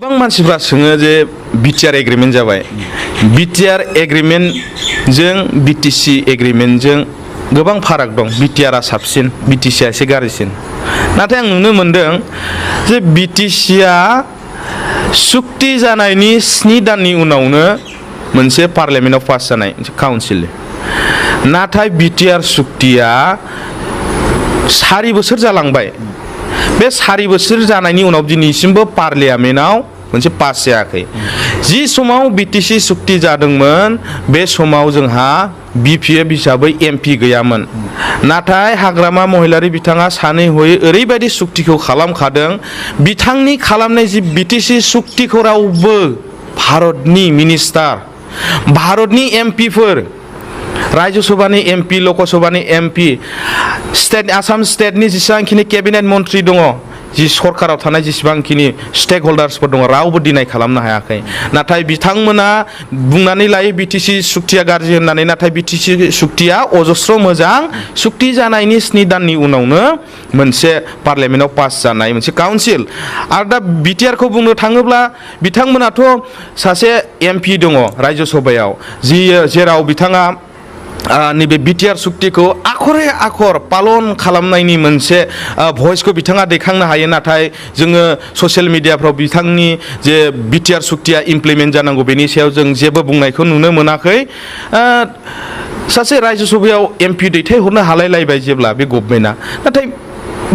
गोबां मानसिफ्रा सोङो जे BTR एग्रीमेंट जाबाय BTR एग्रीमेंटजों BTC एग्रीमेंटजों गोबां फाराग दं BTR आ साबसिन BTC आ एसे गाज्रिसिन नाथाय आं नुनो मोनदों जे BTC आ सुक्ति जानायनि 7 दाननि उनावनो मोनसे पार्लियामेन्टआव पास जानाय काउन्सिल नाथाय BTR सुक्तिया 4 बोसोर जालांबाय बे 4 बोसोर जानायनि उनाव दिनैसिमबो पार्लियामेन्टआव मोनसे पास जायाखै जि समाव BTC सुक्ति जादोंमोन बे समाव जोंहा BPF हिसाबै MP गैयामोन नाथाय हाग्रामा महिलारि बिथाङा सानै हयै ओरैबायदि सुक्तिखौ खालामखादों बिथांनि खालामनाय जि BTC सुक्तिखौ रावबो भारतनि मिनिस्टार भारतनि MPफोर राज्य सभानि MP लोकसभानि MP स्टेट आसाम स्टेटनि जेसेबांखिनि केबिनेट मन्त्रि दङ जि सरकाराव थानाय जेसेबांखिनि स्टेक होल्डार्सफोर दङ रावबो डिनाय खालामनो हायाखै नाथाय बिथांमोना बुंनानै लायो BTC सुक्तिया गाज्रि होननानै नाथाय BTC सुक्तिया अजस्र मोजां सुक्ति जानायनि 7 दाननि उनावनो मोनसे पार्लियामेन्टआव पास जानाय मोनसे काउन्सिल आरो दा BTR खौ बुंनो थाङोब्ला बिथांमोनाथ' सासे MP दङ राज्य सभायाव जेराव बिथाङा नैबे BTR सुक्तिखौ आखरे आखर पालन खालामनायनि मोनसे भइसखौ बिथाङा दैखांनो हायो नाथाय जोङो ससियेल मिडियाफ्राव बिथांनि जे BTR सुक्तिया इमप्लिमेन्ट जानांगौ बेनि सायाव जों जेबो बुंनायखौ नुनो मोनाखै सासे राज्य सभायाव MP दैथायहरनो हालायलायबाय जेब्ला बे गभर्नमेन्टआ नाथाय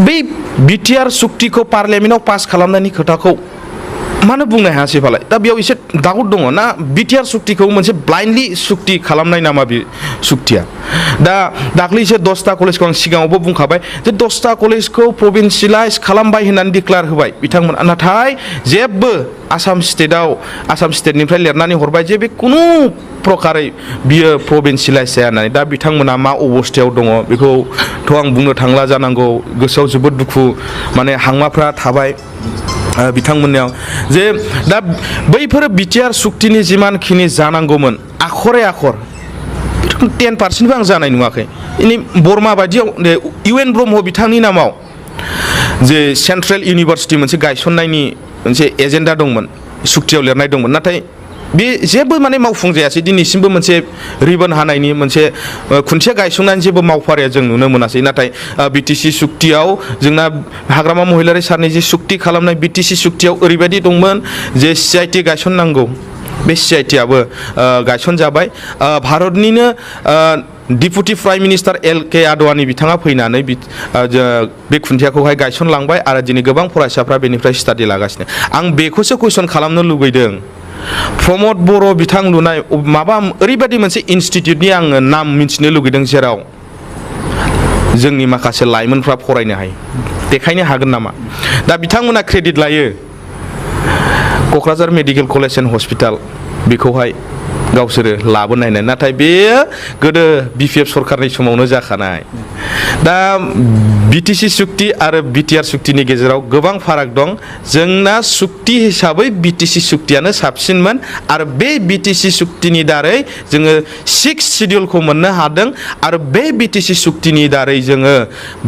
बै BTR सुक्तिखौ पार्लियामेन्टआव पास खालामनायनि खोथाखौ मानो बुंनो हायासै फालाय दा बेयाव एसे डाउट दङ ना BTR सुक्तिखौ मोनसे ब्लाइन्डलि सुक्ति खालामनाय नामा बे सुक्तिया दा दाख्लैसो 10टा कलेजखौ आं सिगाङावबो बुंखाबाय जे 10टा कलेजखौ प्रभिन्सियेलाइज खालामबाय होननानै डिक्लेयार होबाय बिथांमोना नाथाय जेबो आसाम स्टेटनिफ्राय लिरनानै हरबाय जे बे कुनु प्रकारै बियो प्रभिन्सियेलाइज जाया होननानै दा बिथांमोना मा अबस्थायाव दङ बेखौथ' आं बुंनो थांला जानांगौ गोसोआव जोबोद दुखु माने हांमाफ्रा थाबाय बिथांमोननियाव जे दा बैफोर BTR सुक्तिनि जिमानखिनि जानांगौमोन आखरे आखर 10% आं जानाय नुवाखै इनि बर्मा बायदियाव UN ब्रह्म बिथांनि नामाव जे सेन्ट्रेल इउनिभार्सिटि मोनसे गायसननायनि मोनसे एजेन्डा दंमोन सुक्तियाव लिरनाय दंमोन नाथाय बे जेबो माने मावफुंजायासै दिनैसिमबो मोनसे रिबन हानायनि मोनसे खुन्थिया गायसंनानै जेबो मावफारिया जों नुनो मोनासै नाथाय BTC सुक्तियाव जोंना हाग्रामा महिलारि सारनि जे सुक्ति खालामनाय BTC सुक्तियाव ओरैबायदि दंमोन जे CIT गायसननांगौ बे CIT आबो गायसनजाबाय भारतनिनो deputy prime minister LK Advani बिथाङा फैनानै बे खुन्थियाखौहाय गायसनलांबाय आरो दिनै गोबां फरायसाफ्रा बेनिफ्राय स्टाडि लागासिनो आं बेखौसो कुइसन खालामनो लुबैदों प्रमद बर' बिथां लुनाय माबा ओरैबायदि मोनसे इनस्टिट्युटनि आङो नाम मिथिनो लुगैदों जेराव जोंनि माखासे लाइमोनफ्रा फरायनो हायो देखायनो हागोन नामा दा बिथांमोना क्रेडिट लायो Kokrajhar medical college and hospital बेखौहाय गावसोरो लाबोनायनाय नाथाय बेयो गोदो BPF सरकारनि समावनो जाखानाय दा BTC सुक्ति आरो BTR सुक्तिनि गेजेराव गोबां फाराग दं जोंना सुक्ति हिसाबै BTC सुक्तियानो साबसिनमोन आरो बे BTC सुक्तिनि दारै जोङो 6 शिड्युलखौ मोननो हादों आरो बे BTC सुक्तिनि दारै जोङो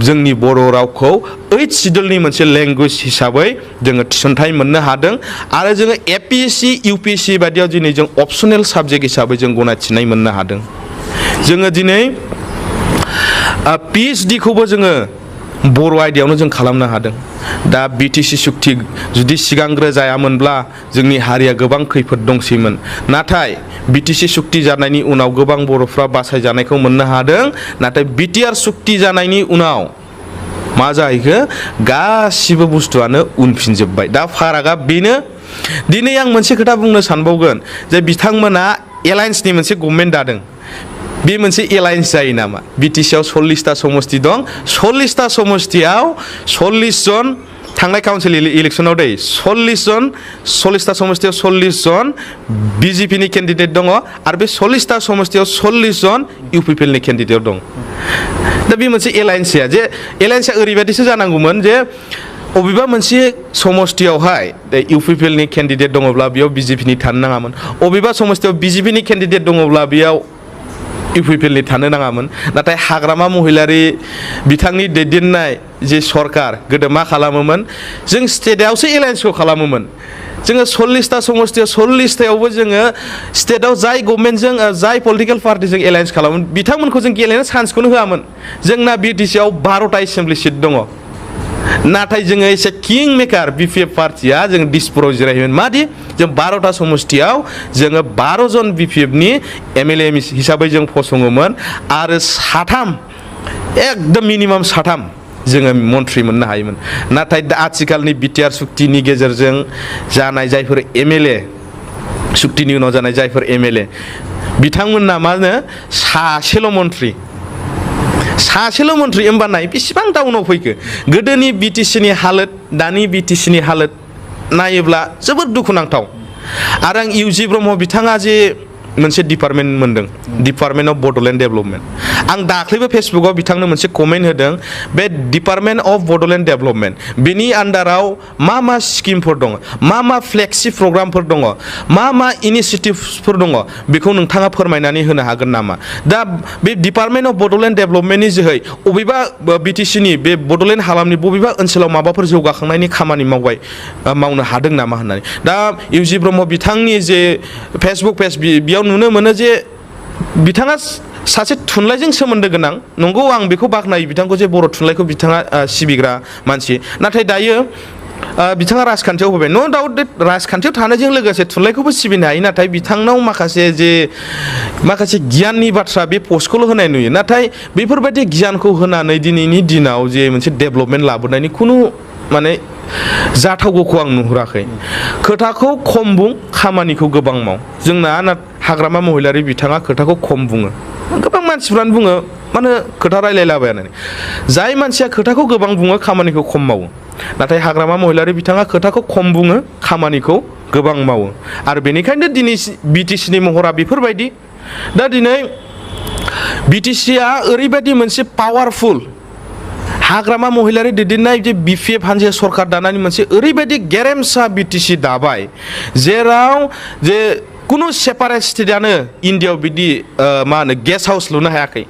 जोंनि बर' रावखौ 8 शिड्युलनि मोनसे लेंगुवेज हिसाबै जोङो थिसनथाइ मोननो हादों आरो जोङो APSC UPSC बायदियाव दिनै जों अपसनेल साबजेक्ट हिसाबै जों गनायथिनाय मोननो हादों जोङो दिनै PhD खौबो जोङो बर' आयदायावनो जों खालामनो हादों दा BTC सुक्ति जुदि सिगांग्रो जायामोनब्ला जोंनि हारिया गोबां खैफोद दंसैमोन नाथाय BTC सुक्ति जानायनि उनाव गोबां बर'फ्रा बासायजानायखौ मोननो हादों नाथाय BTR सुक्ति जानायनि उनाव मा जाहैखो गासिबो बुस्थुआनो उनफिनजोब्बाय दा फारागा बेनो दिनै आं मोनसे खोथा बुंनो सानबावगोन जे बिथांमोना एलायन्सनि मोनसे गभर्नमेन्ट दादों बे मोनसे एलायन्स जायो नामा BTC आव 40टा समस्ति दं 40टा समस्तियाव 40 जन थांनाय काउन्सिल इलेक्सनाव 40टा समस्तियाव 40 जन BJP नि केन्डिडेट दङ आरो बे 40टा समस्तियाव 40 जन UPPL नि केन्डिडेट दं दा बे मोनसे एलायन्सया जे एलायन्सया ओरैबायदिसो जानांगौमोन जे अबेबा मोनसे समस्तियावहाय UPPL नि केन्डिडेट दङब्ला बेयाव BJP नि थानो नाङामोन अबेबा समस्तियाव BJP नि केन्डिडेट दङब्ला बेयाव UPPL नि थानो नाङामोन नाथाय हाग्रामा महिलारि बिथांनि दैदेननाय जे सरकार गोदो मा खालामोमोन जों स्टेटआवसो एलायन्सखौ खालामोमोन जोङो 40टा समस्थियाव 40टायावबो जोङो स्टेटआव जाय गभर्नमेन्टजों जाय पलिटिकेल पार्टिजों एलायन्स खालामो बिथांमोनखौ जों गेलेनो चान्सखौनो होआमोन जोंना बिटिसिआव 12टा एसेम्बलि सिट दङ नाथाय जोङो एसे किं मेकार बिपिएफ पार्टिया जों दिसपुराव जिरायोमोन मादि जों 12टा समस्थियाव जोङो 12 जन बिपिएफनि एमएलए हिसाबै जों फसङोमोन आरो 3 एकदम मिनिमाम 3 जोङो मन्थ्रि मोननो हायोमोन नाथाय आथिखालनि बिटिआर सुक्तिनि गेजेरजों जानाय जायफोर एमएलए सुक्तिनि उनाव जानाय जायफोर एमएलए बिथांमोनना मा होनो सासेल' मन्थ्रि होमबा नाय बेसेबां डाउनाव फैखो गोदोनि बिटिसिनि हालोद दानि बिटिसिनि हालोद नायोब्ला जोबोद दुखुनांथाव आरो आं इउजि ब्रह्म बिथाङा जे मोनसे डिपार्टमेन्ट मोनदों डिपार्टमेन्ट अफ बड'लेण्ड डेभेलपमेन्ट आं दाख्लैबो फेसबुकआव बिथांनो मोनसे कमेन्ट होदों बे डिपार्टमेन्ट अफ बड'लेण्ड डेभेलपमेन्ट बेनि आन्डाराव मा स्किमफोर दङ मा फ्लेक्सि प्रग्रामफोर दङ मा इनिसियेटिभफोर दङ बेखौ नोंथाङा फोरमायनानै होनो हागोन नामा दा बे डिपार्टमेन्ट अफ बड'लेण्ड डेभेलपमेन्टनि जोहै बबेबा बिटिसिनि बे बड'लेण्ड हालामनि बबेबा ओनसोलाव माबाफोर जौगाखांनायनि खामानि मावनो हादों नामा होननानै दा इउजि ब्रह्म बिथांनि जे फेसबुक पेज बेयाव नुनो मोनो जे बिथाङा सासे थुनलाइजों सोमोन्दो गोनां नंगौ आं बेखौ बाख्नायो बिथांखौ जे बर' थुनलाइखौ बिथाङा सिबिग्रा मानसि नाथाय दायो बिथाङा राजखान्थियाव फैबाय नो डाउट राजखान्थियाव थानायजों लोगोसे थुनलाइखौबो सिबिनो हायो नाथाय बिथांनाव माखासे गियाननि बाथ्रा बे पस्टखौल' होनाय नुयो नाथाय बेफोरबायदि गियानखौ होनानै दिनैनि दिनाव जे मोनसे डेभेलपमेन्ट लाबोनायनि खुनु माने जाथावगौखौ आं नुहुराखै खोथाखौ खम बुं खामानिखौ गोबां माव जोंना हाग्रामा महिलारि बिथाङा खोथाखौ खम बुङो गोबां मानसिफ्रानो बुङो मानो खोथा रायलायलाबायनानै जाय मानसिया खोथाखौ गोबां बुङो खामानिखौ खम मावो नाथाय हाग्रामा महिलारि बिथाङा खोथाखौ खम बुङो खामानिखौ गोबां मावो आरो बेनिखायनो दिनै बिटिसिनि महरा बेफोरबायदि दा दिनै बिटिसिआ ओरैबायदि मोनसे पावारफुल हाग्रामा महिलारि दैदेननाय जे बिपिएफ हान्जाया सरकार दानानै मोनसे ओरैबायदि गेरेमसा बिटिसि दाबाय जेराव जे कुनु सेपारेट स्टेटआनो इन्डियायाव बिदि मा होनो गेस्ट हाउस लुनो हायाखै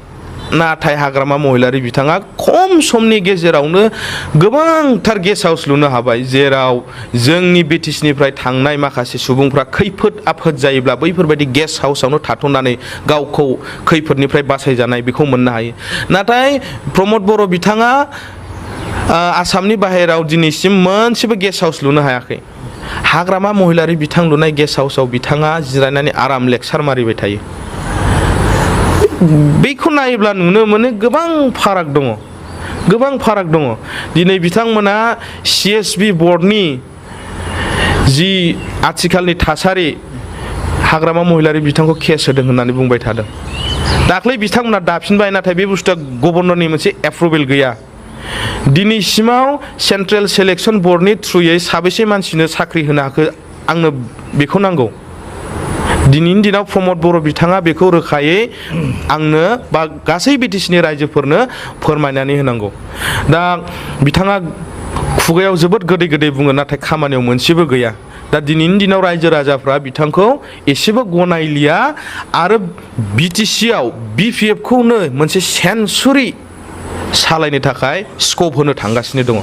नाथाय हाग्रामा महिलारि बिथाङा खम समनि गेजेरावनो गोबांथार गेस्ट हाउस लुनो हाबाय जेराव जोंनि बिटिसिनिफ्राय थांनाय माखासे सुबुंफ्रा खैफोद आफोद जायोब्ला बैफोरबायदि गेस्ट हाउसावनो थाथ'नानै गावखौ खैफोदनिफ्राय बासायजानाय बेखौ मोननो हायो नाथाय प्रमद बर' बिथाङा आसामनि बाहेराव दिनैसिम मोनसेबो गेस्ट हाउस लुनो हायाखै हाग्रामा महिलारि बिथां लुनाय गेस्ट हाउसाव बिथाङा जिरायनानै आराम लेक्सार मारिबाय थायो बेखौ नायोब्ला नुनो मोनो गोबां फाराग दङ दिनै बिथांमोना सिएसबि बर्डनि जि आथिखालनि थासारि हाग्रामा महिलारि बिथांखौ केस होदों होननानै बुंबाय थादों दाख्लै बिथांमोना दाफिनबाय नाथाय बे बुस्थुआ गभर्नरनि मोनसे एप्रुभेल गैया दिनैसिमाव सेन्ट्रेल सेलेक्सन बर्डनि थ्रुयै साबेसे मानसिनो साख्रि होनो हाखो आंनो बेखौ नांगौ दिनैनि दिनाव प्रमद बर' बिथाङा बेखौ रोखायै आंनो बा गासै बिटिसिनि रायजोफोरनो फोरमायनानै होनांगौ दा बिथाङा खुगायाव जोबोद गोदै बुङो नाथाय खामानियाव मोनसेबो गैया दा दिनैनि दिनाव रायजो राजाफ्रा बिथांखौ एसेबो गनायलिया आरो बिटिसिआव बिपिएफखौनो मोनसे सेन्सुरि सालायनो थाखाय स्कप होनो थांगासिनो दङ